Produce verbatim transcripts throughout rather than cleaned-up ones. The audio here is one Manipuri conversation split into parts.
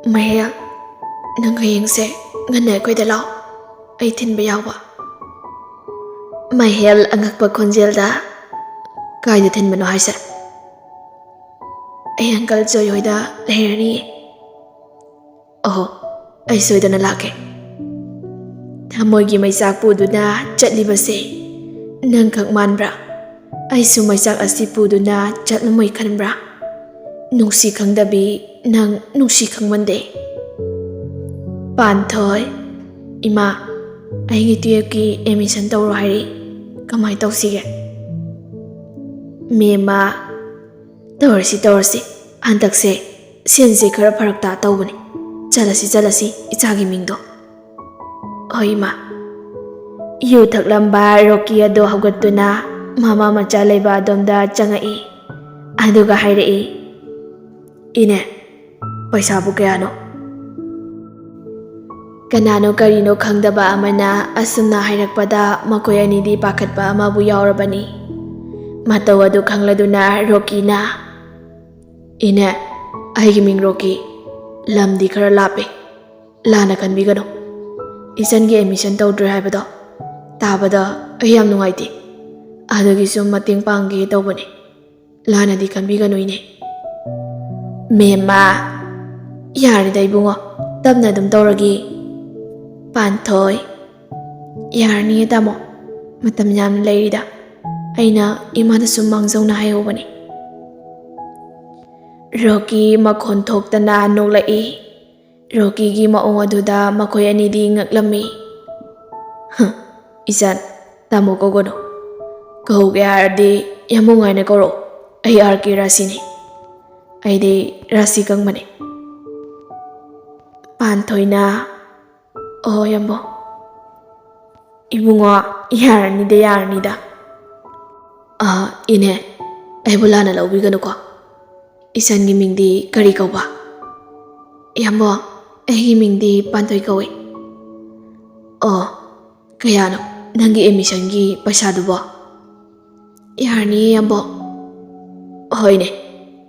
ꯃꯍꯦꯜ, ꯅꯪ ꯍꯌꯦꯡꯁꯦ ꯉꯟꯅ ꯑꯩꯈꯣꯏꯗ ꯂꯥꯛꯑꯣ, ꯑꯩ ꯊꯤꯟꯕ ꯌꯥꯎꯕ꯫ ꯃꯍꯦꯜ ꯑꯉꯛꯄ ꯈꯣꯟꯖꯦꯜꯗ, "ꯀꯥꯏꯗ ꯊꯤꯟꯕꯅꯣ ꯍꯥꯏꯁꯦ?" "ꯑꯩ ꯑꯪꯀꯜ ꯖꯣꯏ ꯍꯣꯏꯗ ꯂꯩꯔꯅꯤꯌꯦ꯫" "ꯑꯣꯍꯣ, ꯑꯩ ꯁꯣꯏꯗꯅ ꯂꯥꯛꯀꯦ꯫" ꯊꯃꯣꯏꯒꯤ ꯃꯩꯆꯥꯛ ꯄꯨꯗꯨꯅ ꯆꯠꯂꯤꯕꯁꯦ ꯅꯪꯈꯛ ꯃꯥꯟꯕ꯭ꯔꯥ? ꯑꯩꯁꯨ ꯃꯩꯆꯥꯛ ꯑꯁꯤ ꯄꯨꯗꯨꯅ ꯆꯠꯂꯝꯃꯣꯏ ꯈꯟꯕ꯭ꯔꯥ? ꯅꯨꯡꯁꯤ ꯈꯪꯗꯕꯤ ꯅꯪ ꯅꯨꯡꯁꯤ ꯈꯪꯃꯟꯗꯦ꯫ ꯄꯥꯟꯊꯣꯏ, "ꯏꯃꯥ, ꯑꯩꯒꯤ ꯇꯨꯌꯦꯜꯐꯀꯤ ꯑꯦꯗꯃꯤꯁꯟ ꯇꯧꯔꯣ ꯍꯥꯏꯔꯛꯏ, ꯀꯃꯥꯏꯅ ꯇꯧꯁꯤꯒꯦ?" "ꯃꯦꯝꯃ, ꯇꯧꯔꯁꯤ, ꯇꯧꯔꯁꯤ꯫ ꯍꯟꯗꯛꯁꯦ ꯁꯦꯟꯁꯦ ꯈꯔ ꯐꯔꯛ ꯇꯥ ꯇꯧꯕꯅꯤ꯫ ꯆꯠꯂꯁꯤ, ꯆꯠꯂꯁꯤ, ꯏꯆꯥꯒꯤ ꯃꯤꯡꯗꯣ꯫" "ꯍꯣꯏ, ꯏꯃꯥ꯫" ꯌꯨ ꯊꯛꯂꯝꯕ ꯔꯣꯀꯤ ꯑꯗꯣ ꯍꯧꯒꯠꯇꯨꯅ ꯃꯃꯥ ꯃꯆꯥ ꯂꯩꯕ ꯑꯗꯣꯝꯗ ꯆꯪꯉꯛꯏ꯫ ꯑꯗꯨꯒ ꯍꯥꯏꯔꯛꯏ, "ꯏꯅꯦ, ꯄꯩꯁꯥꯕꯨ ꯀꯌꯥꯅꯣ?" ꯀꯅꯥꯅꯣ ꯀꯔꯤꯅꯣ ꯈꯪꯗꯕ ꯑꯃꯅ ꯑꯁꯨꯝꯅ ꯍꯥꯏꯔꯛꯄꯗ ꯃꯈꯣꯏ ꯑꯅꯤꯗꯤ ꯄꯥꯈꯠꯄ ꯑꯃꯕꯨ ꯌꯥꯎꯔꯕꯅꯤ꯫ ꯃꯇꯧ ꯑꯗꯨ ꯈꯪꯂꯗꯨꯅ ꯔꯣꯀꯤꯅ, "ꯏꯅꯦ, ꯑꯩꯒꯤ ꯃꯤꯡ ꯔꯣꯀꯤ, ꯂꯝꯗꯤ ꯈꯔ ꯂꯥꯞꯄꯦ, ꯂꯥꯟꯅ ꯈꯟꯕꯤꯒꯅꯨ꯫ ꯏꯆꯟꯒꯤ ꯑꯦꯗꯃꯤꯁꯟ ꯇꯧꯗ꯭ꯔꯦ ꯍꯥꯏꯕꯗꯣ ꯇꯥꯕꯗ ꯑꯩ ꯌꯥꯝ ꯅꯨꯡꯉꯥꯏꯇꯦ, ꯑꯗꯨꯒꯤ ꯁꯨꯝ ꯃꯇꯦꯡ ꯄꯥꯡꯒꯦ ꯇꯧꯕꯅꯦ, ꯂꯥꯟꯅꯗꯤ ꯈꯟꯕꯤꯒꯅꯨ, ꯏꯅꯦ꯫" "ꯃꯦꯝꯃ, ꯌꯥꯔꯦꯗ ꯏꯕꯨꯡꯉꯣ, ꯇꯞꯅ ꯑꯗꯨꯝ ꯇꯧꯔꯒꯦ꯫" ꯄꯥꯟꯊꯣꯏ, "ꯌꯥꯔꯅꯤꯌꯦ ꯇꯥꯃꯣ, ꯃꯇꯝ ꯌꯥꯝꯅ ꯂꯩꯔꯤꯗ, ꯑꯩꯅ ꯏꯃꯥꯗ ꯁꯨꯝ ꯃꯥꯡꯖꯧꯅ ꯍꯥꯏꯍꯧꯕꯅꯦ꯫" ꯔꯣꯀꯤ ꯃꯈꯣꯟ ꯊꯣꯛꯇꯅ ꯅꯣꯛꯂꯛꯏ꯫ ꯔꯣꯀꯤꯒꯤ ꯃꯑꯣꯡ ꯑꯗꯨꯗ ꯃꯈꯣꯏ ꯑꯅꯤꯗꯤ ꯉꯛꯂꯝꯃꯤ꯫ "ꯍ, ꯏꯆꯟ, ꯇꯥꯃꯣ ꯀꯧꯒꯅꯨ꯫ ꯀꯧꯒꯦ ꯍꯥꯏꯔꯗꯤ ꯌꯥꯝꯕꯨꯡ ꯍꯥꯏꯅ ꯀꯧꯔꯛꯑꯣ꯫ ꯑꯩ ꯑꯥꯔ ꯀꯦ ꯔꯥꯁꯤꯅꯤ꯫ ꯑꯩꯗꯤ ꯔꯥꯁꯤ ꯀꯪꯕꯅꯦ꯫" ꯄꯥꯟꯊꯣꯏꯅ, "ꯑꯣ, ꯌꯥꯝꯕꯨꯡ꯫" "ꯏꯕꯨꯡꯉꯣ, ꯌꯥꯔꯅꯤꯗ, ꯌꯥꯔꯅꯤꯗ꯫" "ꯑꯥ, ꯏꯅꯦ, ꯑꯩꯕꯨ ꯂꯥꯟꯅ ꯂꯧꯕꯤꯒꯅꯨꯀꯣ꯫ ꯏꯆꯟꯒꯤ ꯃꯤꯡꯗꯤ ꯀꯔꯤ ꯀꯧꯕ?" "ꯌꯥꯝꯕꯨꯡ, ꯑꯩꯒꯤ ꯃꯤꯡꯗꯤ ꯄꯥꯟꯊꯣꯏ ꯀꯧꯏ꯫" "ꯑꯣ, ꯀꯌꯥꯅꯣ?" ꯅꯪꯒꯤ ꯑꯦꯗꯃꯤꯁꯟꯒꯤ ꯄꯩꯁꯥꯗꯨꯕꯣ? ꯌꯥꯔꯅꯤ, ꯏꯌꯥꯝꯕꯣ꯫ ꯍꯣꯏꯅꯦ,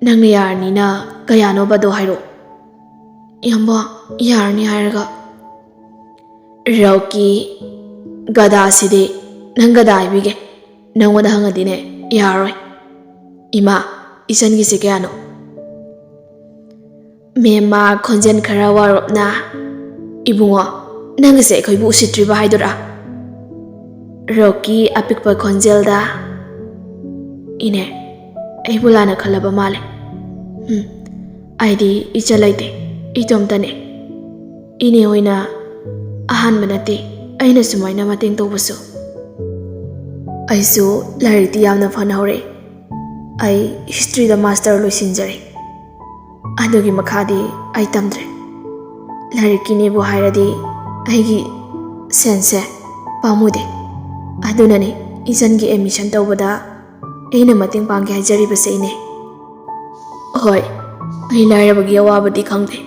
ꯅꯪꯅ ꯌꯥꯔꯅꯤꯅ ꯀꯌꯥꯅꯣꯕꯗꯣ ꯍꯥꯏꯔꯛꯑꯣ꯫ ꯏꯌꯥꯝꯕꯣ, ꯌꯥꯔꯅꯤ ꯍꯥꯏꯔꯒ꯫ ꯔꯣꯛꯀꯤ, ꯒꯗꯥꯁꯤꯗꯤ꯫ ꯅꯪ ꯒꯗꯥ ꯍꯥꯏꯕꯤꯒꯦ꯫ ꯅꯪꯉꯣꯟꯗ ꯍꯪꯉꯗꯤꯅꯦ, ꯌꯥꯔꯣꯏ꯫ ꯏꯃꯥ, ꯏꯆꯟꯒꯤꯁꯦ ꯀꯌꯥꯅꯣ? ꯃꯦꯝꯃ ꯈꯣꯟꯖꯦꯜ ꯈꯔ ꯋꯥꯔꯞꯅ, "ꯏꯕꯨꯡꯉꯣ, ꯅꯪꯒꯤꯁꯦ ꯑꯩꯈꯣꯏꯕꯨ ꯎꯁꯤꯠꯇ꯭ꯔꯤꯕ ꯍꯥꯏꯗꯨꯔꯥ?" ꯔꯣꯛꯀꯤ ꯑꯄꯤꯛꯄ ꯈꯣꯟꯖꯦꯜꯗ, "ꯏꯅꯦ, ꯑꯩꯕꯨ ꯂꯥꯟꯅ ꯈꯜꯂꯕ ꯃꯥꯜꯂꯦ꯫ ꯎꯝ, ꯑꯩꯗꯤ ꯏꯆꯜ ꯂꯩꯇꯦ, ꯏꯇꯣꯝꯇꯅꯦ꯫ ꯏꯅꯦ ꯍꯣꯏꯅ ꯑꯍꯥꯟꯕ ꯅꯠꯇꯦ ꯑꯩꯅ ꯁꯨꯃꯥꯏꯅ ꯃꯇꯦꯡ ꯇꯧꯕꯁꯨ꯫ ꯑꯩꯁꯨ ꯂꯥꯏꯔꯤꯛꯇꯤ ꯌꯥꯝꯅ ꯐꯅ ꯍꯧꯔꯛꯑꯦ꯫ ꯑꯩ ꯍꯤꯁꯇ꯭ꯔꯤꯗ ꯃꯥꯁꯇꯔ ꯂꯣꯏꯁꯤꯟꯖꯔꯦ꯫ ꯑꯗꯨꯒꯤ ꯃꯈꯥꯗꯤ ꯑꯩ ꯇꯝꯗ꯭ꯔꯦ꯫ ꯂꯥꯏꯔꯤꯛꯀꯤꯅꯦꯕꯨ ꯍꯥꯏꯔꯗꯤ ꯑꯩꯒꯤ ꯁꯦꯟꯁꯦ ꯄꯥꯝꯃꯨꯗꯦ꯫ ꯑꯗꯨꯅꯅꯦ ꯏꯆꯟꯒꯤ ꯑꯦꯗꯃꯤꯁꯟ ꯇꯧꯕꯗ ꯑꯩꯅ ꯃꯇꯦꯡ ꯄꯥꯡꯒꯦ ꯍꯥꯏꯖꯔꯤꯕꯁꯦ, ꯏꯅꯦ꯫ ꯍꯣꯏ, ꯑꯩ ꯂꯥꯏꯔꯕꯒꯤ ꯑꯋꯥꯕꯗꯤ ꯈꯪꯗꯦ,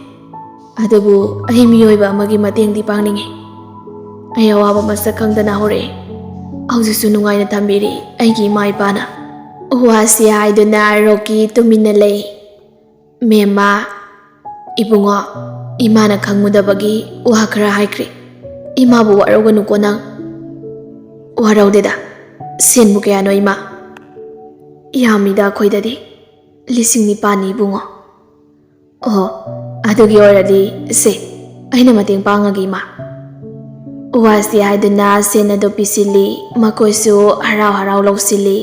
ꯑꯗꯨꯕꯨ ꯑꯩ ꯃꯤꯑꯣꯏꯕ ꯑꯃꯒꯤ ꯃꯇꯦꯡꯗꯤ ꯄꯥꯡꯅꯤꯡꯉꯤ꯫ ꯑꯩ ꯑꯋꯥꯕ ꯃꯁꯛ ꯈꯪꯗꯅ ꯍꯧꯔꯛꯑꯦ꯫ ꯍꯧꯖꯤꯛꯁꯨ ꯅꯨꯡꯉꯥꯏꯅ ꯊꯝꯕꯤꯔꯤ ꯑꯩꯒꯤ ꯏꯃꯥ ꯏꯄꯥꯅ꯫" ꯋꯥꯁꯤ ꯍꯥꯏꯗꯨꯅ ꯔꯣꯛꯀꯤ ꯇꯨꯃꯤꯟꯅ ꯂꯩ꯫ "ꯃꯦꯝꯃ, ꯏꯕꯨꯡꯉꯣ, ꯏꯃꯥꯅ ꯈꯪꯉꯨꯗꯕꯒꯤ ꯋꯥ ꯈꯔ ꯍꯥꯏꯈ꯭ꯔꯦ꯫ ꯏꯃꯥꯕꯨ ꯋꯥꯔꯧꯒꯅꯨꯀꯣ ꯅꯪ꯫" "ꯋꯥꯔꯧꯗꯦꯗ꯫ ꯁꯦꯟꯕꯨ ꯀꯌꯥꯅꯣ, ꯏꯃꯥ?" "ꯌꯥꯝꯃꯤꯗ ꯑꯩꯈꯣꯏꯗꯗꯤ꯫ ꯂꯤꯁꯤꯡ ꯅꯤꯄꯥꯟꯅꯤ, ꯏꯕꯨꯡꯉꯣ꯫" "ꯑꯣ, ꯑꯗꯨꯒꯤ ꯑꯣꯏꯔꯗꯤ ꯁꯦ, ꯑꯩꯅ ꯃꯇꯦꯡ ꯄꯥꯡꯉꯒꯦ, ꯏꯃꯥ꯫" ꯋꯥꯁꯤ ꯍꯥꯏꯗꯨꯅ ꯁꯦꯟ ꯑꯗꯨ ꯄꯤꯁꯤꯜꯂꯤ꯫ ꯃꯈꯣꯏꯁꯨ ꯍꯔꯥꯎ ꯍꯔꯥꯎ ꯂꯧꯁꯤꯜꯂꯤ꯫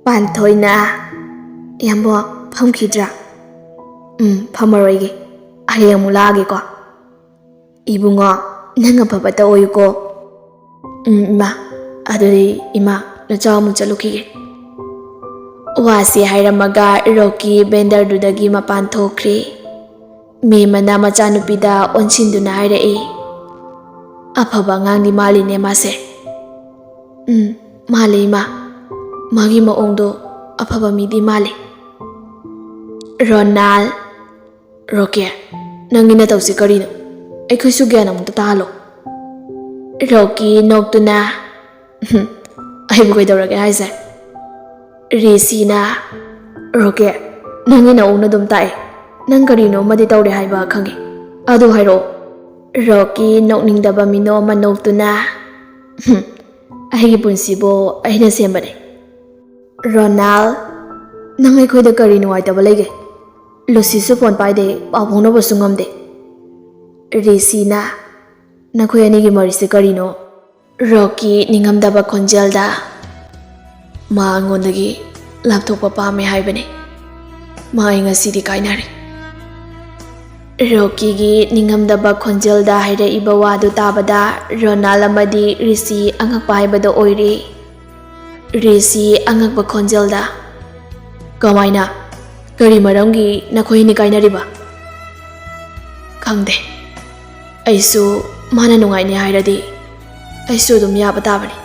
ꯄꯥꯟꯊꯣꯏꯅ, "ꯏꯌꯥꯝꯕꯣ, ꯐꯝꯈꯤꯗ꯭ꯔꯥ?" "ꯎꯝ, ꯐꯝꯃꯔꯣꯏꯒꯦ꯫ ꯍꯌꯦꯡ ꯑꯃꯨꯛ ꯂꯥꯛꯑꯒꯦꯀꯣ꯫" "ꯏꯕꯨꯡꯉꯣ, ꯅꯪ ꯑꯐꯕꯇ ꯑꯣꯏꯌꯨꯀꯣ꯫" "ꯎꯝ, ꯏꯃꯥ꯫ ꯑꯗꯨꯗꯤ ꯏꯃꯥ, ꯅꯆꯥ ꯑꯃꯨꯛ ꯆꯠꯂꯨꯈꯤꯒꯦ꯫" ꯋꯥꯁꯤ ꯍꯥꯏꯔꯝꯃꯒ ꯔꯣꯛꯀꯤ ꯚꯦꯟꯗꯔꯗꯨꯗꯒꯤ ꯃꯄꯥꯟ ꯊꯣꯛꯈ꯭ꯔꯦ꯫ ꯃꯦꯝꯃꯅ ꯃꯆꯥꯅꯨꯄꯤꯗ ꯑꯣꯟꯁꯤꯟꯗꯨꯅ ꯍꯥꯏꯔꯛꯏ, "ꯑꯐꯕ ꯑꯉꯥꯡꯗꯤ ꯃꯥꯜꯂꯤꯅꯦ ꯃꯥꯁꯦ꯫" "ꯎꯝ, ꯃꯥꯜꯂꯦ, ꯏꯃꯥ꯫ ꯃꯥꯒꯤ ꯃꯑꯣꯡꯗꯣ ꯑꯐꯕ ꯃꯤꯗꯤ ꯃꯥꯜꯂꯦ꯫" ꯔꯣꯅꯥꯜ, "ꯔꯣꯀꯦ, ꯅꯪꯒꯤ ꯅꯇꯧꯁꯤ ꯀꯔꯤꯅꯣ? ꯑꯩꯈꯣꯏꯁꯨ ꯒ꯭ꯌꯥꯟ ꯑꯃꯨꯛꯇ ꯇꯥꯍꯜꯂꯣ꯫" ꯔꯣꯀꯤ ꯅꯣꯛꯇꯨꯅ, "ꯑꯩꯕꯨ ꯀꯩꯗꯧꯔꯒꯦ ꯍꯥꯏꯁꯦ?" ꯔꯤꯁꯤꯅ, "ꯔꯣꯀꯤ, ꯅꯪꯒꯤ ꯅꯑꯣꯡꯅ ꯑꯗꯨꯝ ꯇꯥꯛꯑꯦ꯫ ꯅꯪ ꯀꯔꯤꯅꯣ ꯑꯃꯗꯤ ꯇꯧꯔꯦ ꯍꯥꯏꯕ ꯈꯪꯉꯦ꯫ ꯑꯗꯨ ꯍꯥꯏꯔꯛꯑꯣ꯫" ꯔꯣꯀꯤ ꯅꯣꯛꯅꯤꯡꯗꯕ ꯃꯤꯅꯣꯛ ꯑꯃ ꯅꯣꯛꯇꯨꯅ, "ꯍꯨꯝ, ꯑꯩꯒꯤ ꯄꯨꯟꯁꯤꯕꯨ ꯑꯩꯅ ꯁꯦꯝꯕꯅꯦ꯫" "ꯔꯣꯅꯥꯜ, ꯅꯪ ꯑꯩꯈꯣꯏꯗ ꯀꯔꯤ ꯅꯨꯡꯉꯥꯏꯇꯕ ꯂꯩꯒꯦ? ꯂꯨꯁꯤꯁꯨ ꯐꯣꯟ ꯄꯥꯏꯗꯦ, ꯄꯥꯎ ꯐꯥꯎꯅꯕꯁꯨ ꯉꯝꯗꯦ꯫" ꯔꯤꯁꯤꯅ, "ꯅꯈꯣꯏ ꯑꯅꯤꯒꯤ ꯃꯔꯤꯁꯦ ꯀꯔꯤꯅꯣ?" ꯔꯣꯀꯤ ꯅꯤꯡꯉꯝꯗꯕ ꯈꯣꯟꯖꯦꯜꯗ, "ꯃꯥ ꯑꯩꯉꯣꯟꯗꯒꯤ ꯂꯥꯞꯊꯣꯛꯄ ꯄꯥꯝꯃꯦ ꯍꯥꯏꯕꯅꯦ꯫ ꯃꯥ ꯑꯩ ꯉꯁꯤꯗꯤ ꯀꯥꯏꯅꯔꯦ꯫" ꯔꯣꯀꯤꯒꯤ ꯅꯤꯡꯉꯝꯗꯕ ꯈꯣꯟꯖꯦꯜꯗ ꯍꯥꯏꯔꯛꯏꯕ ꯋꯥꯗꯨ ꯇꯥꯕꯗ ꯔꯣꯅꯥꯜ ꯑꯃꯗꯤ ꯔꯤꯁꯤ ꯑꯉꯛꯄ ꯍꯥꯏꯕꯗꯣ ꯑꯣꯏꯔꯦ꯫ ꯔꯤꯁꯤ ꯑꯉꯛꯄ ꯈꯣꯟꯖꯦꯜꯗ, "ꯀꯃꯥꯏꯅ? ꯀꯔꯤ ꯃꯔꯝꯒꯤ ꯅꯈꯣꯏ ꯑꯅꯤ ꯀꯥꯏꯅꯔꯤꯕ?" "ꯈꯪꯗꯦ꯫ ꯑꯩꯁꯨ ꯃꯥꯅ ꯅꯨꯡꯉꯥꯏꯅꯤ ꯍꯥꯏꯔꯗꯤ ꯑꯩꯁꯨ ꯑꯗꯨꯝ ꯌꯥꯕ ꯇꯥꯕꯅꯤ꯫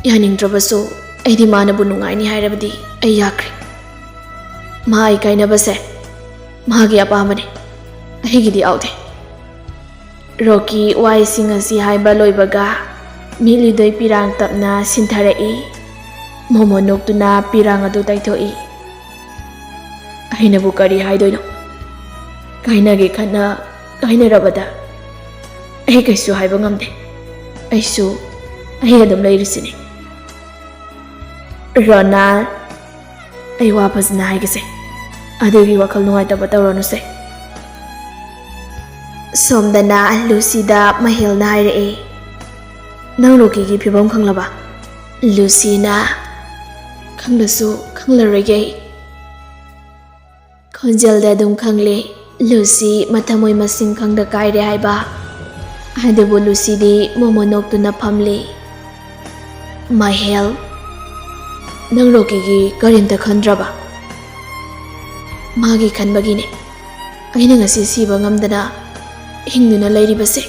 ꯌꯥꯅꯤꯡꯗ꯭ꯔꯕꯁꯨ ꯑꯩꯗꯤ ꯃꯥꯅꯕꯨ ꯅꯨꯡꯉꯥꯏꯅꯤ ꯍꯥꯏꯔꯕꯗꯤ ꯑꯩ ꯌꯥꯈ꯭ꯔꯦ꯫ ꯃꯥ ꯑꯩ ꯀꯥꯏꯅꯕꯁꯦ ꯃꯥꯒꯤ ꯑꯄꯥꯝꯕꯅꯤ, ꯑꯩꯒꯤꯗꯤ ꯌꯥꯎꯗꯦ꯫" ꯔꯣꯀꯤ ꯋꯥꯍꯩꯁꯤꯡ ꯑꯁꯤ ꯍꯥꯏꯕ ꯂꯣꯏꯕꯒ ꯃꯤꯠꯂꯤꯗꯣꯏ ꯄꯤꯔꯥꯡ ꯇꯞꯅ ꯁꯤꯟꯊꯔꯛꯏ꯫ ꯃꯣꯃꯣ ꯅꯣꯛꯇꯨꯅ ꯄꯤꯔꯥꯡ ꯑꯗꯨ ꯇꯩꯊꯣꯛꯏ꯫ "ꯑꯩꯅꯕꯨ ꯀꯔꯤ ꯍꯥꯏꯗꯣꯏꯅꯣ? ꯀꯥꯏꯅꯒꯦ ꯈꯟꯅ ꯀꯥꯏꯅꯔꯕꯗ ꯑꯩ ꯀꯩꯁꯨ ꯍꯥꯏꯕ ꯉꯝꯗꯦ꯫ ꯑꯩꯁꯨ ꯑꯩ ꯑꯗꯨꯝ ꯂꯩꯔꯤꯁꯤꯅꯤ꯫" "ꯔꯣꯅꯥꯜ, ꯑꯩ ꯋꯥ ꯐꯖꯅ ꯍꯥꯏꯒꯦꯁꯦ, ꯑꯗꯨꯒꯤ ꯋꯥꯈꯜ ꯅꯨꯡꯉꯥꯏꯇꯕ ꯇꯧꯔꯅꯨꯁꯦ꯫" ꯁꯣꯝꯗꯅ ꯂꯨꯁꯤꯗ ꯃꯍꯦꯜꯅ ꯍꯥꯏꯔꯛꯑꯦ, "ꯅꯪ ꯔꯣꯀꯤꯒꯤ ꯐꯤꯕꯝ ꯈꯪꯂꯕ?" ꯂꯨꯁꯤꯅ, "ꯈꯪꯂꯁꯨ ꯈꯪꯂꯔꯣꯏꯒꯦ꯫" ꯈꯣꯟꯖꯦꯜꯗ ꯑꯗꯨꯝ ꯈꯪꯂꯦ ꯂꯨꯁꯤ ꯃꯊꯃꯣꯏ ꯃꯁꯤꯡ ꯈꯪꯗ ꯀꯥꯏꯔꯦ ꯍꯥꯏꯕ꯫ ꯑꯗꯨꯕꯨ ꯂꯨꯁꯤꯗꯤ ꯃꯣꯃꯣ ꯅꯣꯛꯇꯨꯅ ꯐꯝꯂꯤ꯫ "ꯃꯍꯦꯜ, ꯅꯪ ꯔꯣꯀꯤꯒꯤ ꯀꯔꯤꯝꯇ ꯈꯟꯗ꯭ꯔꯕ?" "ꯃꯥꯒꯤ ꯈꯟꯕꯒꯤꯅꯦ ꯑꯩꯅ ꯉꯁꯤ ꯁꯤꯕ ꯉꯝꯗꯅ ꯍꯤꯡꯗꯨꯅ ꯂꯩꯔꯤꯕꯁꯦ꯫"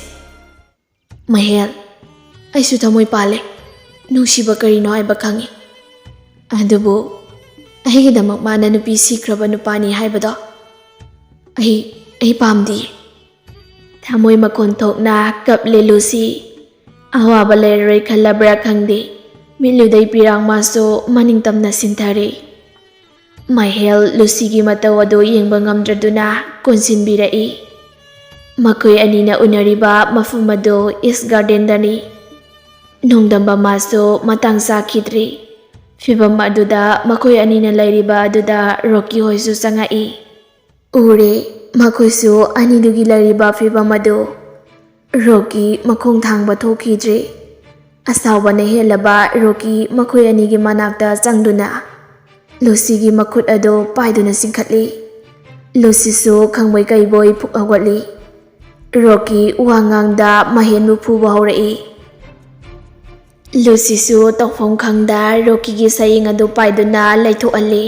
"ꯃꯍꯦꯜ, ꯑꯩꯁꯨ ꯊꯃꯣꯏ ꯄꯥꯜꯂꯦ, ꯅꯨꯡꯁꯤꯕ ꯀꯔꯤꯅꯣ ꯍꯥꯏꯕ ꯈꯪꯉꯤ꯫ ꯑꯗꯨꯕꯨ ꯑꯩꯒꯤꯗꯃꯛ ꯃꯥꯅ ꯅꯨꯄꯤ ꯁꯤꯈ꯭ꯔꯕ ꯅꯨꯄꯥꯅꯤ ꯍꯥꯏꯕꯗꯣ ꯑꯩ, ꯑꯩ ꯄꯥꯝꯗꯤꯌꯦ꯫ ꯊꯃꯣꯏ ꯃꯈꯣꯟ ꯊꯣꯛꯅ ꯀꯞꯂꯦ ꯂꯨꯁꯤ꯫ ꯑꯋꯥꯕ ꯂꯩꯔꯔꯣꯏ ꯈꯜꯂꯕ꯭ꯔꯥ ꯈꯪꯗꯦ, ꯃꯤꯠꯂꯨꯗꯩ ꯄꯤꯔꯥꯡ ꯃꯥꯁꯨ ꯃꯅꯤꯡ ꯇꯝꯅ ꯁꯤꯟꯊꯔꯦ꯫ ꯃꯥꯏꯍꯦꯜ ꯂꯨꯁꯤꯒꯤ ꯃꯇꯧ ꯑꯗꯨ ꯌꯦꯡꯕ ꯉꯝꯗ꯭ꯔꯗꯨꯅ ꯀꯣꯟꯁꯤꯟꯕꯤꯔꯛꯏ꯫ ꯃꯈꯣꯏ ꯑꯅꯤꯅ ꯎꯅꯔꯤꯕ ꯃꯐꯝ ꯑꯗꯨ ꯏꯁ ꯒꯥꯔꯗꯦꯟꯗꯅꯤ꯫ ꯅꯣꯡꯗꯝꯕ ꯃꯥꯁꯨ ꯃꯇꯥꯡ ꯆꯥꯈꯤꯗ꯭ꯔꯤ꯫ ꯐꯤꯚꯝ ꯑꯗꯨꯗ ꯃꯈꯣꯏ ꯑꯅꯤꯅ ꯂꯩꯔꯤꯕ ꯑꯗꯨꯗ ꯔꯣꯀꯤ ꯍꯣꯏꯁꯨ ꯆꯪꯉꯛꯏ꯫ ꯎꯔꯦ, ꯃꯈꯣꯏꯁꯨ ꯑꯅꯤꯗꯨꯒꯤ ꯂꯩꯔꯤꯕ ꯐꯤꯚꯝ ꯑꯗꯨ꯫ ꯔꯣꯀꯤ ꯃꯈꯣꯡ ꯊꯥꯡꯕ ꯊꯣꯛꯈꯤꯗ꯭ꯔꯤ꯫ ꯑꯁꯥꯎꯕꯅ ꯍꯦꯜꯂꯕ ꯔꯣꯀꯤ ꯃꯈꯣꯏ ꯑꯅꯤꯒꯤ ꯃꯅꯥꯛꯇ ꯆꯪꯗꯨꯅ ꯂꯨꯁꯤꯒꯤ ꯃꯈꯨꯠ ꯑꯗꯨ ꯄꯥꯏꯗꯨꯅ ꯆꯤꯡꯈꯠꯂꯤ꯫ ꯂꯨꯁꯤꯁꯨ ꯈꯪꯕꯣꯏ ꯀꯩꯕꯣꯏ ꯐꯨꯛ ꯍꯧꯒꯠꯂꯤ꯫ ꯔꯣꯀꯤ ꯋꯥ ꯉꯥꯡꯗ ꯃꯍꯦꯟꯕꯨ ꯐꯨꯕ ꯍꯧꯔꯛꯏ꯫ ꯂꯨꯁꯤꯁꯨ ꯇꯧꯐꯝ ꯈꯪꯗ ꯔꯣꯀꯤꯒꯤ ꯁꯌꯦꯡ ꯑꯗꯨ ꯄꯥꯏꯗꯨꯅ ꯂꯩꯊꯣꯛꯍꯜꯂꯤ꯫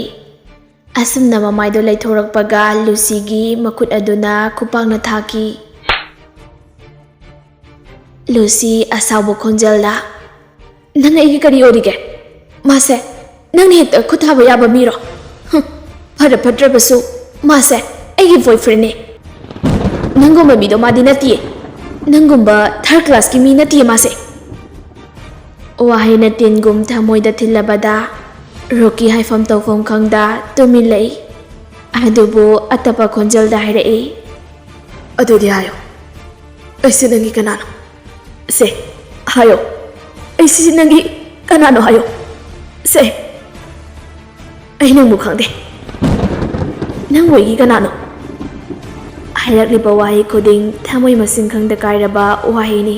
ꯑꯁꯨꯝꯅ ꯃꯃꯥꯏꯗꯨ ꯂꯩꯊꯣꯔꯛꯄꯒ ꯂꯨꯁꯤꯒꯤ ꯃꯈꯨꯠ ꯑꯗꯨꯅ ꯈꯨꯄꯥꯛꯅ ꯊꯥꯈꯤ꯫ ꯂꯨꯁꯤ ꯑꯁꯥꯎꯕ ꯈꯣꯟꯖꯦꯜꯗ, "ꯅꯪ ꯑꯩꯒꯤ ꯀꯔꯤ ꯑꯣꯏꯔꯤꯒꯦ? ꯃꯥꯁꯦ ꯅꯪꯅ ꯍꯦꯛꯇ ꯈꯨꯠ ꯊꯥꯕ ꯌꯥꯕ ꯃꯤꯔꯣ? ꯍꯨꯝ, ꯐꯔ ꯐꯠꯇ꯭ꯔꯕꯁꯨ ꯃꯥꯁꯦ ꯑꯩꯒꯤ ꯕꯣꯏꯐ꯭ꯔꯦꯟꯅꯦ꯫ ꯅꯪꯒꯨꯝꯕ ꯃꯤꯗꯣ ꯃꯥꯗꯤ ꯅꯠꯇꯤꯌꯦ꯫ ꯅꯪꯒꯨꯝꯕ ꯊꯥꯔꯗ ꯀ꯭ꯂꯥꯁꯀꯤ ꯃꯤ ꯅꯠꯇꯤꯌꯦ ꯃꯥꯁꯦ꯫" ꯋꯥꯍꯩꯅ ꯇꯤꯟꯒꯨꯝ ꯊꯃꯣꯏꯗ ꯊꯤꯜꯂꯕꯗ ꯔꯣꯀꯤ ꯍꯥꯏꯐꯝ ꯇꯧꯐꯝ ꯈꯪꯗ ꯇꯨꯃꯤꯟ ꯂꯩ꯫ ꯑꯗꯨꯕꯨ ꯑꯇꯞꯄ ꯈꯣꯟꯖꯦꯜꯗ ꯍꯥꯏꯔꯛꯏ, "ꯑꯗꯨꯗꯤ ꯍꯥꯏꯌꯣ, ꯑꯩꯁꯦ ꯅꯪꯒꯤ ꯀꯅꯥꯅꯣ? ꯁꯦ, ꯍꯥꯏꯌꯣ, ꯑꯩꯁꯤ ꯅꯪꯒꯤ ꯀꯅꯥꯅꯣ ꯍꯥꯏꯌꯣ꯫ ꯁꯦ, ꯑꯩ ꯅꯪꯕꯨ ꯈꯪꯗꯦ꯫ ꯅꯪꯕꯨ ꯑꯩꯒꯤ ꯀꯅꯥꯅꯣ?" ꯍꯥꯏꯔꯛꯂꯤꯕ ꯋꯥꯍꯩ ꯈꯨꯗꯤꯡ ꯊꯃꯣꯏ ꯃꯁꯤꯡ ꯈꯪꯗ ꯀꯥꯏꯔꯕ ꯋꯥꯍꯩꯅꯤ꯫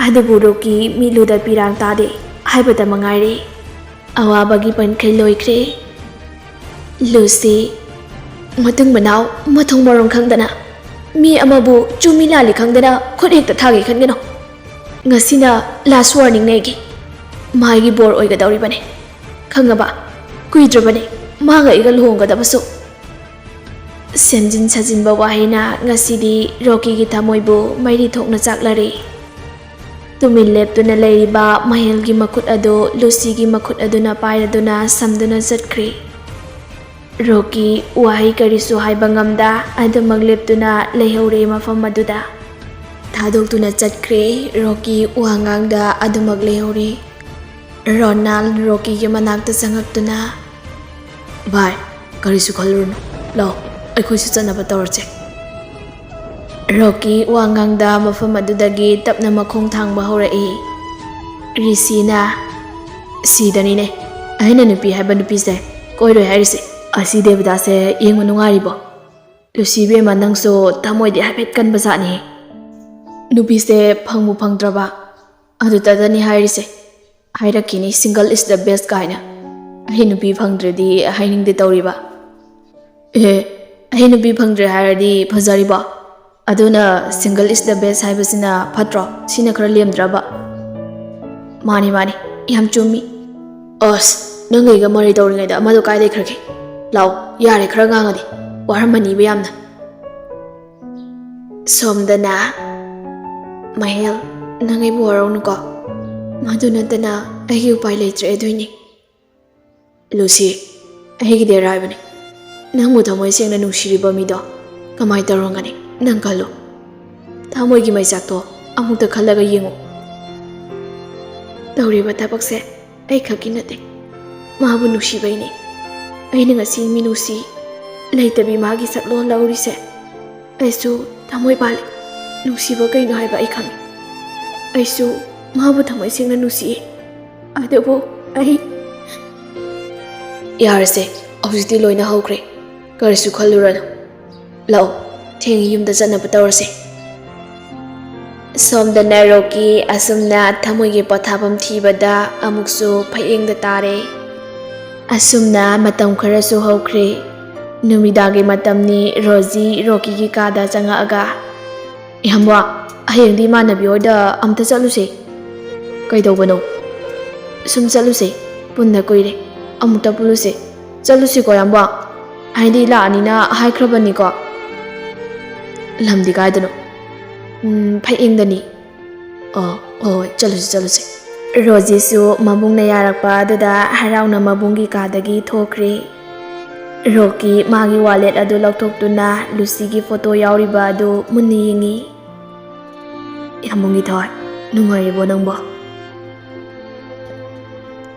ꯑꯗꯨꯕꯨ ꯔꯣꯀꯤ ꯃꯤꯠꯂꯨꯗ ꯄꯤꯔꯥꯡ ꯇꯥꯗꯦ ꯍꯥꯏꯕꯗ ꯃꯉꯥꯏꯔꯦ꯫ ꯑꯋꯥꯕꯒꯤ ꯄꯟꯈꯩ ꯂꯣꯏꯈ꯭ꯔꯦ꯫ ꯂꯨꯁꯤ, ꯃꯇꯨꯡ ꯃꯅꯥꯎ ꯃꯊꯣꯡ ꯃꯔꯣꯡ ꯈꯪꯗꯅ ꯃꯤ ꯑꯃꯕꯨ ꯆꯨꯝꯃꯤ ꯂꯥꯜꯂꯤ ꯈꯪꯗꯅ ꯈꯨꯠ ꯍꯦꯛꯇ ꯊꯥꯒꯦ ꯈꯟꯒꯅꯨ꯫ ꯉꯁꯤꯅ ꯂꯥꯁ ꯋꯥꯔꯅꯤꯡꯅꯦ ꯑꯩꯒꯤ꯫ ꯃꯥꯒꯤ ꯕꯣꯔ ꯑꯣꯏꯒꯗꯧꯔꯤꯕꯅꯦ꯫ ꯈꯪꯉꯕ? ꯀꯨꯏꯗ꯭ꯔꯕꯅꯦ ꯃꯥꯒ ꯑꯩꯒ ꯂꯨꯍꯣꯡꯒꯗꯕꯁꯨ꯫ ꯁꯦꯝꯖꯤꯟ ꯁꯥꯖꯤꯟꯕ ꯋꯥꯍꯩꯅ ꯉꯁꯤꯗꯤ ꯔꯣꯀꯤꯒꯤ ꯊꯃꯣꯏꯕꯨ ꯃꯩꯔꯤ ꯊꯣꯛꯅ ꯆꯥꯛꯂꯔꯦ꯫ ꯇꯨꯃꯤꯟ ꯂꯦꯞꯇꯨꯅ ꯂꯩꯔꯤꯕ ꯃꯍꯦꯜꯒꯤ ꯃꯈꯨꯠ ꯑꯗꯨ ꯂꯨꯁꯤꯒꯤ ꯃꯈꯨꯠ ꯑꯗꯨꯅ ꯄꯥꯏꯔꯗꯨꯅ ꯁꯝꯗꯨꯅ ꯆꯠꯈ꯭ꯔꯦ꯫ ꯔꯣꯀꯤ ꯋꯥꯍꯩ ꯀꯔꯤꯁꯨ ꯍꯥꯏꯕ ꯉꯝꯗ ꯑꯗꯨꯃꯛ ꯂꯦꯞꯇꯨꯅ ꯂꯩꯍꯧꯔꯦ ꯃꯐꯝ ꯑꯗꯨꯗ꯫ ꯊꯥꯗꯣꯛꯇꯨꯅ ꯆꯠꯈ꯭ꯔꯦ꯫ ꯔꯣꯀꯤ ꯋꯥ ꯉꯥꯡꯗ ꯑꯗꯨꯃꯛ ꯂꯩꯍꯧꯔꯦ꯫ ꯔꯣꯅꯥꯜ ꯔꯣꯀꯤꯒꯤ ꯃꯅꯥꯛꯇ ꯆꯪꯉꯛꯇꯨꯅ, "ꯚꯥꯏ, ꯀꯔꯤꯁꯨ ꯈꯜꯂꯨꯔꯅꯨ꯫ ꯂꯥꯛꯑꯣ, ꯑꯩꯈꯣꯏꯁꯨ ꯆꯠꯅꯕ ꯇꯧꯔꯁꯦ꯫" ꯔꯣꯀꯤ ꯋꯥ ꯉꯥꯡꯗ ꯃꯐꯝ ꯑꯗꯨꯗꯒꯤ ꯇꯞꯅ ꯃꯈꯣꯡ ꯊꯥꯡꯕ ꯍꯧꯔꯛꯏ꯫ ꯔꯤꯁꯤꯅ, "ꯁꯤꯗꯅꯤꯅꯦ ꯑꯩꯅ ꯅꯨꯄꯤ ꯍꯥꯏꯕ ꯅꯨꯄꯤꯁꯦ ꯀꯣꯏꯔꯣꯏ ꯍꯥꯏꯔꯤꯁꯦ꯫ ꯑꯁꯤ ꯗꯦꯕꯗꯥꯁꯦ ꯌꯦꯡꯕ ꯅꯨꯡꯉꯥꯏꯔꯤꯕꯣ? ꯂꯨꯁꯤ ꯏꯕꯦꯝꯃ, ꯅꯪꯁꯨ ꯊꯃꯣꯏꯗꯤ ꯍꯥꯏꯐꯦꯠ ꯀꯟꯕ ꯖꯥꯠꯅꯤꯍꯦ꯫ ꯅꯨꯄꯤꯁꯦ ꯐꯪꯕꯨ ꯐꯪꯗ꯭ꯔꯕ ꯑꯗꯨꯗꯇꯅꯤ ꯍꯥꯏꯔꯤꯁꯦ꯫ ꯍꯥꯏꯔꯛꯈꯤꯅꯤ, single is the best ꯀꯥꯏꯅ꯫ ꯑꯩ ꯅꯨꯄꯤ ꯐꯪꯗ꯭ꯔꯗꯤ ꯍꯥꯏꯅꯤꯡꯗꯦ ꯇꯧꯔꯤꯕ꯫ ꯑꯦ, ꯑꯩ ꯅꯨꯄꯤ ꯐꯪꯗ꯭ꯔꯦ ꯍꯥꯏꯔꯗꯤ ꯐꯖꯔꯤꯕꯣ? ꯑꯗꯨꯅ single is the best ꯍꯥꯏꯕꯁꯤꯅ ꯐꯠꯇ꯭ꯔꯣ? ꯁꯤꯅ ꯈꯔ ꯂꯦꯝꯗ꯭ꯔꯕ?" "ꯃꯥꯅꯤ, ꯃꯥꯅꯤ, ꯌꯥꯝ ꯆꯨꯝꯃꯤ꯫ ꯑꯁ, ꯅꯪ ꯑꯩꯒ ꯃꯔꯩ ꯇꯧꯔꯤꯉꯩꯗ ꯑꯃꯗꯣ ꯀꯥꯏ ꯂꯩꯈ꯭ꯔꯒꯦ? ꯂꯥꯛꯑꯣ, ꯌꯥꯔꯦ, ꯈꯔ ꯉꯥꯡꯉꯗꯤ꯫ ꯋꯥꯔꯝꯃꯅꯤꯕ ꯌꯥꯝꯅ꯫" ꯁꯣꯝꯗꯅ, "ꯃꯍꯦꯜ, ꯅꯪ ꯑꯩꯕꯨ ꯋꯥꯔꯧꯅꯨꯀꯣ꯫ ꯃꯗꯨ ꯅꯠꯇꯅ ꯑꯩꯒꯤ ꯎꯄꯥꯏ ꯂꯩꯇ꯭ꯔꯦ ꯑꯗꯨꯏꯅꯤ꯫" "ꯂꯨꯁꯤ, ꯑꯩꯒꯤꯗꯤ ꯑꯔꯥꯏꯕꯅꯤ꯫ ꯅꯪꯕꯨ ꯊꯃꯣꯏ ꯁꯦꯡꯅ ꯅꯨꯡꯁꯤꯔꯤꯕ ꯃꯤꯗꯣ ꯀꯃꯥꯏ ꯇꯧꯔꯝꯒꯅꯤ? ꯅꯪ ꯈꯜꯂꯨ꯫ ꯊꯃꯣꯏꯒꯤ ꯃꯩꯆꯥꯛꯇꯣ ꯑꯃꯨꯛꯇ ꯈꯜꯂꯒ ꯌꯦꯡꯉꯨ꯫ ꯇꯧꯔꯤꯕ ꯊꯕꯛꯁꯦ ꯑꯩ ꯈꯛꯀꯤ ꯅꯠꯇꯦ, ꯃꯥꯕꯨ ꯅꯨꯡꯁꯤꯕꯩꯅꯤ꯫ ꯑꯩꯅ ꯉꯁꯤ ꯃꯤꯅꯨꯡꯁꯤ ꯂꯩꯇꯕꯤ ꯃꯥꯒꯤ ꯁꯛꯂꯣꯟ ꯂꯧꯔꯤꯁꯦ꯫ ꯑꯩꯁꯨ ꯊꯃꯣꯏ ꯄꯥꯜꯂꯤ꯫ ꯅꯨꯡꯁꯤꯕ ꯀꯩꯅꯣ ꯍꯥꯏꯕ ꯑꯩ ꯈꯪꯉꯤ꯫ ꯑꯩꯁꯨ ꯃꯥꯕꯨ ꯊꯃꯣꯏ ꯁꯦꯡꯅ ꯅꯨꯡꯁꯤꯌꯦ꯫ ꯑꯗꯨꯕꯨ ꯑꯩ..." "ꯌꯥꯔꯁꯦ, ꯍꯧꯖꯤꯛꯇꯤ ꯂꯣꯏꯅ ꯍꯧꯈ꯭ꯔꯦ꯫ ꯀꯔꯤꯁꯨ ꯈꯜꯂꯨꯔꯅꯨ꯫ ꯂꯥꯛꯑꯣ, ꯊꯦꯡꯉꯦ, ꯌꯨꯝꯗ ꯆꯠꯅꯕ ꯇꯧꯔꯁꯦ꯫" ꯁꯣꯝꯗꯅ ꯔꯣꯀꯤ ꯑꯁꯨꯝꯅ ꯊꯃꯣꯏꯒꯤ ꯄꯣꯊꯥꯐꯝ ꯊꯤꯕꯗ ꯑꯃꯨꯛꯁꯨ ꯐꯌꯦꯡꯗ ꯇꯥꯔꯦ꯫ ꯑꯁꯨꯝꯅ ꯃꯇꯝ ꯈꯔꯁꯨ ꯍꯧꯈ꯭ꯔꯦ꯫ ꯅꯨꯃꯤꯗꯥꯡꯒꯤ ꯃꯇꯝꯅꯤ꯫ ꯔꯣꯖꯤ ꯔꯣꯀꯤꯒꯤ ꯀꯥꯗ ꯆꯪꯉꯛꯑꯒ, "ꯏꯌꯥꯝꯕ, ꯍꯌꯦꯡꯗꯤ ꯏꯃꯥꯟꯅꯕꯤ ꯍꯣꯏꯗ ꯑꯝꯇ ꯆꯠꯂꯨꯁꯦ꯫" "ꯀꯩꯗꯧꯕꯅꯣ?" "ꯁꯨꯝ ꯆꯠꯂꯨꯁꯦ, ꯄꯨꯟꯗ ꯀꯨꯏꯔꯦ, ꯑꯃꯨꯛꯇ ꯄꯨꯜꯂꯨꯁꯦ꯫ ꯆꯠꯂꯨꯁꯤꯀꯣ, ꯏꯌꯥꯝꯕ꯫ ꯍꯥꯏꯗꯤ ꯂꯥꯛꯑꯅꯤꯅ ꯍꯥꯏꯈ꯭ꯔꯕꯅꯤꯀꯣ꯫" "ꯂꯝꯗꯤ ꯀꯥꯏꯗꯅꯣ?" "ꯎꯝ, ꯐꯌꯦꯡꯗꯅꯤ꯫" "ꯑꯣ, ꯍꯣꯏ, ꯍꯣꯏ, ꯆꯠꯂꯨꯁꯤ, ꯆꯠꯂꯨꯁꯤ꯫" ꯔꯣꯖꯤꯁꯨ ꯃꯕꯨꯡꯅ ꯌꯥꯔꯛꯄ ꯑꯗꯨꯗ ꯍꯔꯥꯎꯅ ꯃꯕꯨꯡꯒꯤ ꯀꯥꯗꯒꯤ ꯊꯣꯛꯈ꯭ꯔꯦ꯫ ꯔꯣꯀꯤ ꯃꯥꯒꯤ ꯋꯥꯂꯦꯠ ꯑꯗꯨ ꯂꯧꯊꯣꯛꯇꯨꯅ ꯂꯨꯁꯤꯒꯤ ꯐꯣꯇꯣ ꯌꯥꯎꯔꯤꯕ ꯑꯗꯨ ꯃꯨꯟꯅ ꯌꯦꯡꯉꯤ꯫ ꯌꯥꯝꯕꯨꯡꯒꯤ ꯊꯋꯥꯏ, ꯅꯨꯡꯉꯥꯏꯔꯤꯕꯣ ꯅꯪꯕꯣ?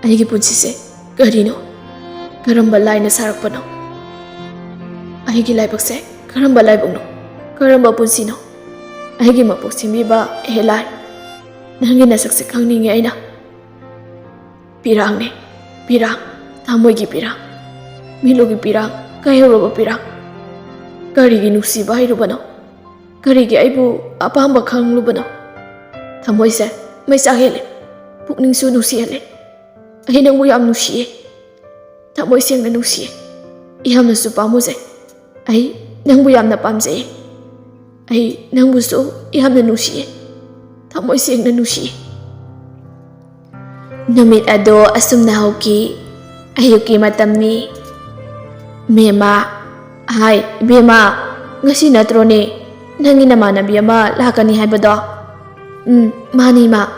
ꯑꯩꯒꯤ ꯄꯨꯟꯁꯤꯁꯦ ꯀꯔꯤꯅꯣ? ꯀꯔꯝꯕ ꯂꯥꯏꯅ ꯁꯥꯔꯛꯄꯅꯣ? ꯑꯩꯒꯤ ꯂꯥꯏꯕꯛꯁꯦ ꯀꯔꯝꯕ ꯂꯥꯏꯕꯛꯅꯣ? ꯀꯔꯝꯕ ꯄꯨꯟꯁꯤꯅꯣ? ꯑꯩꯒꯤ ꯃꯄꯣꯛ ꯁꯦꯝꯕꯤꯕ ꯍꯦ ꯂꯥꯏ, ꯅꯪꯒꯤ ꯅꯁꯛꯁꯦ ꯈꯪꯅꯤꯡꯉꯦ ꯑꯩꯅ꯫ ꯄꯤꯔꯥꯡꯅꯦ, ꯄꯤꯔꯥꯡ, ꯊꯃꯣꯏꯒꯤ ꯄꯤꯔꯥꯡ, ꯃꯤꯠꯂꯨꯒꯤ ꯄꯤꯔꯥꯡ, ꯀꯩꯍꯧꯔꯕ ꯄꯤꯔꯥꯡ꯫ ꯀꯔꯤꯒꯤ ꯅꯨꯡꯁꯤꯕ ꯍꯩꯔꯨꯕꯅꯣ? ꯀꯔꯤꯒꯤ ꯑꯩꯕꯨ ꯑꯄꯥꯝꯕ ꯈꯪꯂꯨꯕꯅꯣ? ꯊꯃꯣꯏꯁꯦ ꯃꯩꯆꯥꯛ ꯍꯦꯜꯂꯦ, ꯄꯨꯛꯅꯤꯡꯁꯨ ꯅꯨꯡꯁꯤꯍꯜꯂꯦ꯫ ꯑꯩ ꯅꯪꯕꯨ ꯌꯥꯝ ꯅꯨꯡꯁꯤꯌꯦ, ꯊꯃꯣꯏ ꯁꯦꯡꯅ ꯅꯨꯡꯁꯤꯌꯦ, ꯌꯥꯝꯅꯁꯨ ꯄꯥꯝꯃꯨꯖꯩ꯫ ꯑꯩ ꯅꯪꯕꯨ ꯌꯥꯝꯅ ꯄꯥꯝꯖꯩ꯫ ꯑꯩ ꯅꯪꯕꯨꯁꯨ ꯌꯥꯝꯅ ꯅꯨꯡꯁꯤꯌꯦ, ꯊꯃꯣꯏ ꯁꯦꯡꯅ ꯅꯨꯡꯁꯤꯌꯦ꯫ ꯅꯨꯃꯤꯠ ꯑꯗꯣ ꯑꯁꯨꯝꯅ ꯍꯧꯈꯤ꯫ ꯑꯌꯨꯛꯀꯤ ꯃꯇꯝꯅꯤ꯫ ꯃꯦꯃꯥ, ꯍꯥꯏ, ꯏꯕꯦꯝꯃ, ꯉꯁꯤ ꯅꯠꯇ꯭ꯔꯣꯅꯦ ꯅꯪꯒꯤ ꯅꯃꯥꯟꯅꯕꯤ ꯑꯃ ꯂꯥꯛꯀꯅꯤ ꯍꯥꯏꯕꯗꯣ? ꯎꯝ, ꯃꯥꯅꯤ, ꯏꯃꯥ꯫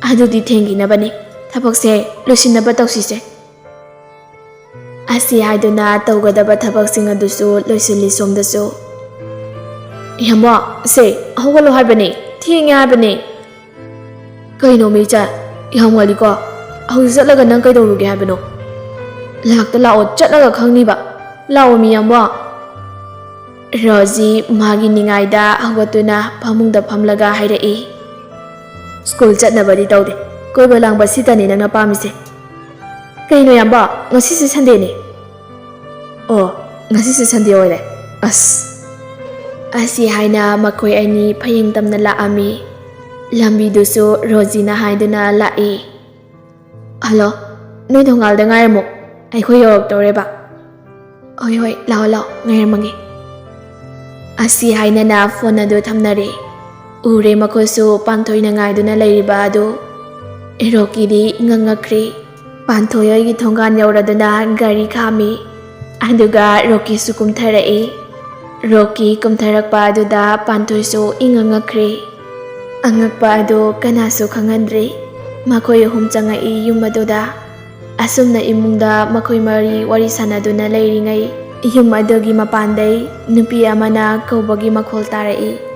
ꯑꯗꯨꯗꯤ ꯊꯦꯡꯈꯤꯅꯕꯅꯤ꯫ ꯊꯕꯛꯁꯦ ꯂꯣꯏꯁꯤꯟꯅꯕ ꯇꯧꯁꯤꯁꯦ꯫ ꯑꯁꯤ ꯍꯥꯏꯗꯨꯅ ꯇꯧꯒꯗꯕ ꯊꯕꯛꯁꯤꯡ ꯑꯗꯨꯁꯨ ꯂꯣꯏꯁꯤꯜꯂꯤ ꯁꯣꯝꯗꯁꯨ꯫ ꯏꯌꯥꯝꯕ, ꯁꯦ, ꯍꯧꯒꯠꯂꯣ ꯍꯥꯏꯕꯅꯦ, ꯊꯦꯡꯉꯦ ꯍꯥꯏꯕꯅꯦ꯫ ꯀꯩꯅꯣ ꯃꯤꯆꯥ, ꯌꯥꯝ ꯉꯜꯂꯤꯀꯣ? ꯍꯧꯖꯤꯛ ꯆꯠꯂꯒ ꯅꯪ ꯀꯩꯗꯧꯔꯨꯒꯦ ꯍꯥꯏꯕꯅꯣ? ꯂꯥꯛꯇ ꯂꯥꯛꯑꯣ, ꯆꯠꯂꯒ ꯈꯪꯅꯤꯕ꯫ ꯂꯥꯛꯑꯣ ꯃꯤ ꯌꯥꯝꯕ꯫ ꯔꯣꯖꯤ ꯃꯥꯒꯤ ꯅꯤꯡꯉꯥꯏꯗ ꯍꯧꯒꯠꯇꯨꯅ ꯐꯃꯨꯡꯗ ꯐꯝꯂꯒ ꯍꯥꯏꯔꯛꯏ, "ꯁ꯭ꯀꯨꯜ ꯆꯠꯅꯕꯗꯤ ꯇꯧꯗꯦ, ꯀꯣꯏꯕ ꯂꯥꯡꯕ ꯁꯤꯇꯅꯤ ꯅꯪꯅ ꯄꯥꯝꯃꯤꯁꯦ꯫ ꯀꯩꯅꯣ ꯌꯥꯝꯕ, ꯉꯁꯤꯁꯦ ꯁꯟꯗꯦꯅꯦ?" "ꯑꯣ, ꯉꯁꯤꯁꯦ ꯁꯟꯗꯦ ꯑꯣꯏꯔꯦ꯫ ꯑꯁ!" ꯑꯁꯤ ꯍꯥꯏꯅ ꯃꯈꯣꯏ ꯑꯅꯤ ꯐꯌꯦꯡ ꯇꯝꯅ ꯂꯥꯛꯑꯝꯃꯤ꯫ ꯂꯝꯕꯤꯗꯨꯁꯨ ꯔꯣꯖꯤꯅ ꯍꯥꯏꯗꯨꯅ ꯂꯥꯛꯏ꯫ "ꯍꯜꯂꯣ, ꯅꯣꯏ ꯊꯣꯡꯒꯥꯜꯗ ꯉꯥꯏꯔꯝꯃꯣ, ꯑꯩꯈꯣꯏ ꯌꯧꯔꯛꯇꯧꯔꯦꯕ꯫" "ꯍꯣꯏ, ꯍꯣꯏ, ꯂꯥꯛꯑꯣ, ꯂꯥꯛꯑꯣ, ꯉꯥꯏꯔꯝꯃꯒꯦ꯫" ꯑꯁꯤ ꯍꯥꯏꯅꯅ ꯐꯣꯟ ꯑꯗꯨ ꯊꯝꯅꯔꯦ꯫ ꯎꯔꯦ ꯃꯈꯣꯏꯁꯨ ꯄꯥꯟꯊꯣꯏꯅ ꯉꯥꯏꯗꯨꯅ ꯂꯩꯔꯤꯕ ꯑꯗꯨ꯫ ꯔꯣꯀꯤꯗꯤ ꯏꯉꯛ ꯉꯛꯈ꯭ꯔꯦ꯫ ꯄꯥꯟꯊꯣꯏ ꯍꯣꯏꯒꯤ ꯊꯣꯡꯒꯥꯟ ꯌꯧꯔꯗꯨꯅ ꯒꯥꯔꯤ ꯈꯥꯝꯃꯤ꯫ ꯑꯗꯨꯒ ꯔꯣꯀꯤꯁꯨ ꯀꯨꯝꯊꯔꯛꯏ꯫ ꯔꯣꯀꯤ ꯀꯨꯝꯊꯔꯛꯄ ꯑꯗꯨꯗ ꯄꯥꯟꯊꯣꯏꯁꯨ ꯏꯉꯛ ꯉꯛꯈ꯭ꯔꯦ꯫ ꯑꯉꯛꯄ ꯑꯗꯨ ꯀꯅꯥꯁꯨ ꯈꯪꯍꯟꯗ꯭ꯔꯤ꯫ ꯃꯈꯣꯏ ꯑꯍꯨꯝ ꯆꯪꯉꯛꯏ ꯌꯨꯝ ꯑꯗꯨꯗ꯫ ꯑꯁꯨꯝꯅ ꯏꯃꯨꯡꯗ ꯃꯈꯣꯏ ꯃꯔꯤ ꯋꯥꯔꯤ ꯁꯥꯟꯅꯗꯨꯅ ꯂꯩꯔꯤꯉꯩ, ꯌꯨꯝ ꯑꯗꯨꯒꯤ ꯃꯄꯥꯟꯗꯩ ꯅꯨꯄꯤ ꯑꯃꯅ ꯀꯧꯕꯒꯤ ꯃꯈꯣꯜ ꯇꯥꯔꯛꯏ꯫